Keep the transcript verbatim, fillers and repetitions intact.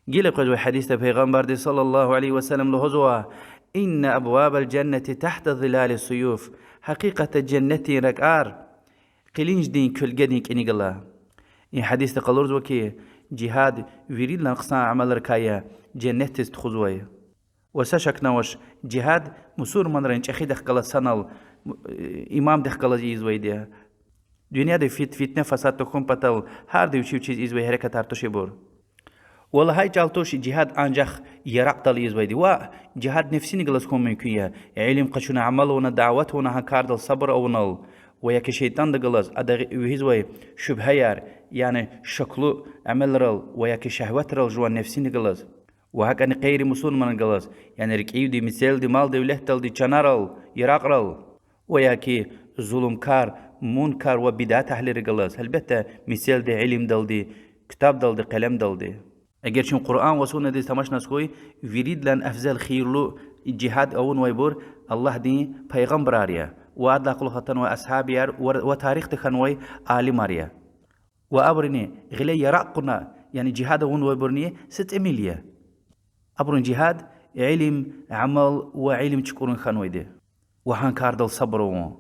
Гила къвезвай гьадисда Пайгъамбарди صلى الله عليه وسلم лугьузва: إن أبواب الجنة تحت ظلال السيوف. Гьакъикъатда женнетдин ракӀар къилинждин кёлгедин кӀаник галай. И гьадисда къалурзава хьи, жигьад виридалай хъсан амалрикай я, женнетдиз тухузвай. Ва са шакни авач, жигьад мусурманрин чӀехидихъ галаз санал, имамдихъ галаз ийизвайди я. Дуьньяда фит-, фитне-фасад тахьун патал гьарда вичи-вичиз ийизвай гьерекатар туширбур. Ва лагьай чӀал туш жигьад анжах яракьдал ийизвайди. Ваъ, жигьад нефсини галаз хьун мумкин я. Илим къачуна, амал авуна, дават авуна, гьа кардал сабур авунал, ва я хьи шейтӀанда галаз, ада вегьизвай шубгьаяр, яни шаклу амалрал ва я хьи шагьватрал жуван нефсини галаз. Ва гьакӀни гъейри мусурманрин галаз, яни рикӀивди, мецелди, мал-девлетдалди, чанарал, яракьрал, ва я хьи зулумкар, мункар ва бидат агьлийри галаз, гьелбетда, мецелди, илимдалди, ктабдалди, къелемдалди. Эгер чун Къуръан ва суннадиз тамашназ хьуй, виридалай афзал, хийирлу жигьад авунвайбур Аллагьдин пайгъамбарар я, ва адалай кьулухъ атанвай асгьабияр ва, ва тарихда хьанвай алимар я. Ва абурни гъиле яракь кьуна, яни жигьад авунвайбурни са тӀимил я. Абурун жигьад илим, амал ва илим чукӀурун хьанвайди. Ва гьа кардал сабур авун.